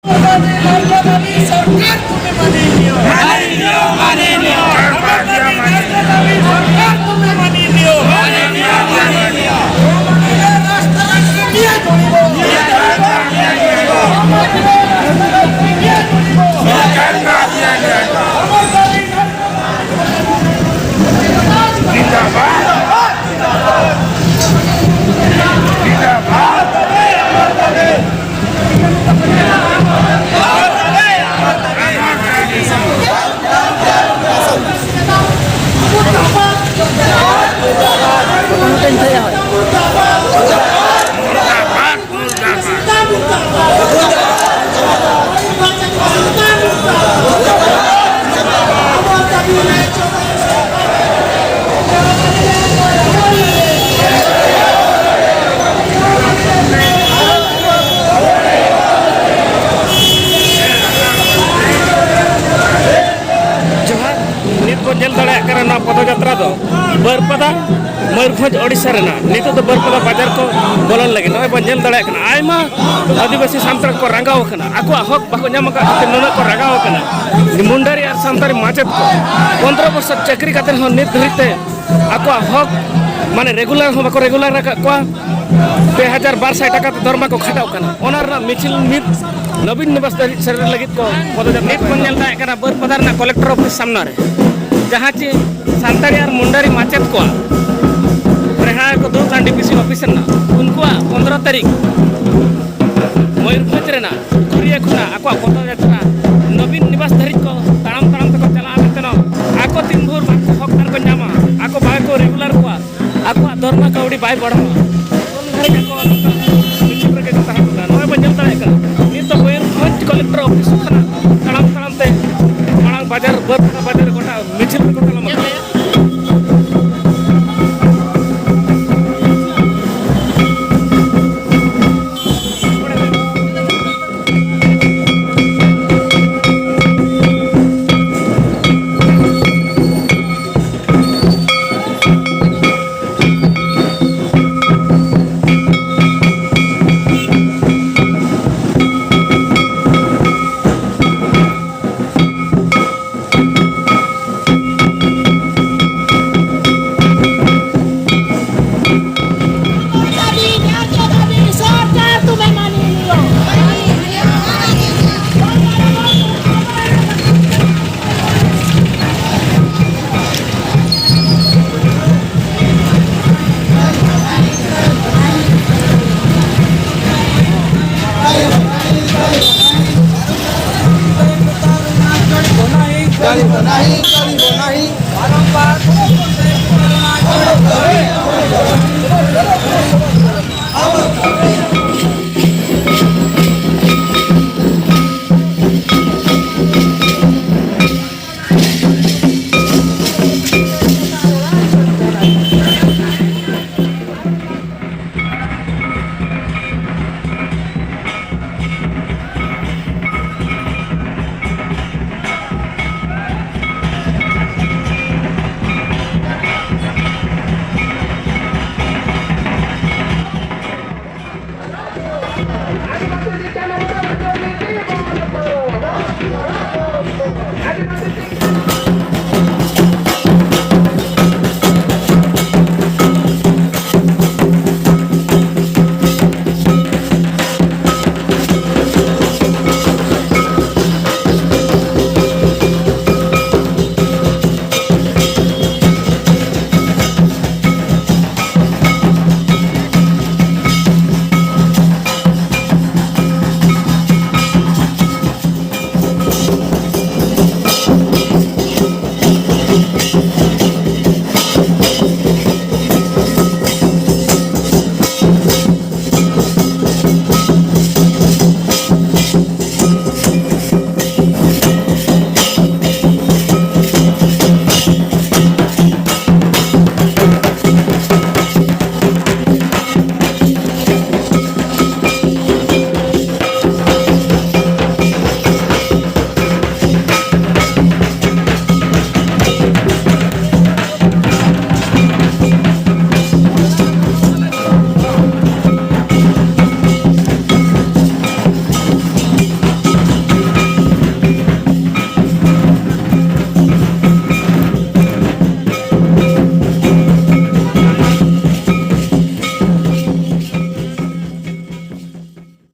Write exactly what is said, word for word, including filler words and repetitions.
सरकार तुम्हें माननीय। माननीय, माननीय। सरकार तुम्हें माननीय। माननीय, माननीय। राष्ट्र, राष्ट्र, ᱡᱚᱦᱟᱨ᱾ ᱱᱤᱛ ᱵᱚᱱ ᱧᱮᱞ ᱫᱟᱲᱮᱭᱟᱜ ᱠᱟᱱᱟ, ᱱᱚᱣᱟ ᱯᱚᱫᱚᱡᱟᱛᱨᱟ ᱫᱚ ᱵᱟᱹᱨᱯᱟᱫᱟ, ᱢᱚᱭᱩᱨᱵᱷᱚᱸᱡᱽ, ᱳᱰᱤᱥᱟ ᱨᱮᱱᱟᱜ᱾ ᱱᱤᱛᱚᱜ ᱫᱚ ᱵᱟᱹᱨᱯᱟᱫᱟ ᱵᱟᱡᱟᱨ ᱠᱚ ᱵᱚᱞᱚᱱ ᱞᱟᱹᱜᱤᱫ᱾ ᱱᱚᱜᱼᱚᱭ ᱵᱚᱱ ᱧᱮᱞ ᱫᱟᱲᱮᱭᱟᱜ ᱠᱟᱱᱟ, ᱟᱭᱢᱟ ᱟᱹᱫᱤᱵᱟᱹᱥᱤ ᱥᱟᱱᱛᱟᱲ ᱠᱚ ᱨᱟᱸᱜᱟᱣ ᱟᱠᱟᱱᱟ, ᱟᱠᱚᱣᱟᱜ ᱦᱚᱠ ᱵᱟᱠᱚ ᱧᱟᱢ ᱟᱠᱟᱫ ᱠᱷᱟᱹᱛᱤᱨ ᱱᱩᱱᱟᱹᱜ ᱠᱚ ᱨᱟᱸᱜᱟᱣ ᱟᱠᱟᱱᱟ᱾ ᱢᱩᱱᱰᱟᱨᱤ ᱟᱨ ᱥᱟᱱᱛᱟᱲᱤ ᱢᱟᱪᱮᱫ ᱠᱚ ᱯᱚᱱᱫᱽᱨᱚ ᱵᱚᱪᱷᱚᱨ ᱪᱟᱹᱠᱨᱤ ᱠᱟᱛᱮ ᱦᱚᱸ ᱱᱤᱛ ᱫᱷᱟᱹᱨᱤᱡ ᱛᱮ ᱟᱠᱚᱣᱟᱜ ᱦᱚᱠ, ᱢᱟᱱᱮ, ᱨᱮᱜᱩᱞᱟᱨ ᱦᱚᱸ ᱵᱟᱠᱚ ᱨᱮᱜᱩᱞᱟᱨ ᱟᱠᱟᱫ ᱠᱚᱣᱟ᱾ ᱯᱮ ᱦᱟᱡᱟᱨ ᱵᱟᱨ ᱥᱟᱭ ᱴᱟᱠᱟ ᱛᱮ ᱫᱚᱨᱢᱟ ᱠᱚ ᱠᱷᱟᱴᱟᱣ ᱠᱟᱱᱟ᱾ ᱚᱱᱟ ᱨᱮᱱᱟᱜ ᱢᱤᱪᱷᱤᱞ ᱱᱤᱛ ᱱᱚᱵᱤᱱ ᱱᱤᱵᱟᱥ ᱫᱷᱟᱹᱨᱤᱡ ᱥᱮᱴᱮᱨ ᱞᱟᱹᱜᱤᱫ ᱠᱚ ᱯᱚᱫᱚᱡᱟᱛᱨᱟ ᱱᱤᱛ ᱠᱚ ᱵᱚᱱ ᱮᱦᱚᱵ ᱧᱮᱞ ᱫᱟᱲᱮᱭᱟᱜ ᱠᱟᱱᱟ ᱵᱟᱹᱨᱯᱟᱫᱟ ᱨᱮᱱᱟᱜ ᱠᱚᱞᱮᱠᱴᱚᱨ ᱚᱯᱷᱤᱥ ᱥᱟᱢᱱᱟ ᱨᱮ, ᱡᱟᱦᱟᱸ ᱪᱮ ᱥᱟᱱᱛᱟᱲᱤ ᱟᱨ ᱢᱩᱱᱰᱟᱨᱤ ᱢᱟᱪᱮᱫ ᱠᱚᱣᱟᱜ ᱨᱮᱦᱟ ᱠᱚ ᱫᱩᱲᱩᱵ ᱠᱟᱱᱟ ᱰᱤ ᱯᱤ ᱥᱤ ᱚᱯᱷᱤᱥ ᱨᱮᱱᱟᱜ᱾ ᱩᱱᱠᱩᱣᱟᱜ ᱯᱚᱱᱫᱽᱨᱚ ᱛᱟᱹᱨᱤᱠᱷ ᱢᱚᱭᱩᱨᱵᱷᱚᱸᱡᱽ ᱨᱮᱱᱟᱜ ᱠᱩᱨᱤᱭᱟᱹ ᱠᱷᱚᱱᱟᱜ ᱟᱠᱚᱣᱟᱜ ᱯᱚᱫᱚᱡᱟᱛᱨᱟ ᱱᱚᱵᱤᱱ ᱱᱤᱵᱟᱥ ᱫᱷᱟᱹᱨᱤᱡ ᱠᱚ ᱛᱟᱲᱟᱢ ᱛᱟᱲᱟᱢ ᱛᱮᱠᱚ ᱪᱟᱞᱟᱜᱼᱟ ᱢᱮᱱᱛᱮ ᱱᱚᱣᱟ ᱟᱠᱚ ᱛᱤᱱ ᱵᱷᱳᱨ ᱵᱟᱝ ᱦᱚᱠ ᱟᱨ ᱠᱚ ᱧᱟᱢᱟ, ᱟᱠᱚ ᱵᱟᱝ ᱠᱚ ᱨᱮᱜᱩᱞᱟᱨ ᱠᱚᱣᱟ, ᱟᱠᱚᱣᱟᱜ ᱫᱚᱨᱢᱟ ᱠᱟᱹᱣᱰᱤ ᱵᱟᱭ ᱵᱟᱲᱦᱟᱣᱟ, ᱩᱱ ᱫᱷᱟᱹᱨᱤᱡ ᱟᱠᱚ ᱱᱚᱝᱠᱟ ᱢᱤᱪᱷᱤᱞ ᱨᱮᱜᱮ ᱠᱚ ᱛᱟᱦᱮᱸ ᱠᱟᱱᱟ᱾ ᱱᱚᱜᱼᱚᱭ ᱵᱚᱱ ᱧᱮᱞ ᱫᱟᱲᱮᱭᱟᱜ ᱠᱟᱱᱟ, ᱱᱤᱛ ᱫᱚ ᱢᱚᱭᱩᱨᱵᱷᱚᱸᱡᱽ ᱠᱚᱞᱮᱠᱴᱚᱨ ᱚᱯᱷᱤᱥ ᱠᱷᱚᱱᱟᱜ ᱛᱟᱲᱟᱢ ᱛᱟᱲᱟᱢ ᱛᱮ ᱢᱟᱲᱟᱝ ᱵᱟᱡᱟᱨ, ᱵᱟᱹᱨᱯᱟᱫᱟ ᱵᱟᱡᱟᱨ ᱜᱚᱴᱟ ᱢᱤᱪᱷᱤᱞ ᱨᱮᱠᱚ ᱛᱟᱲᱟᱢ ᱟᱠᱟᱫᱟ᱾ नहीं, नहीं। बारंबार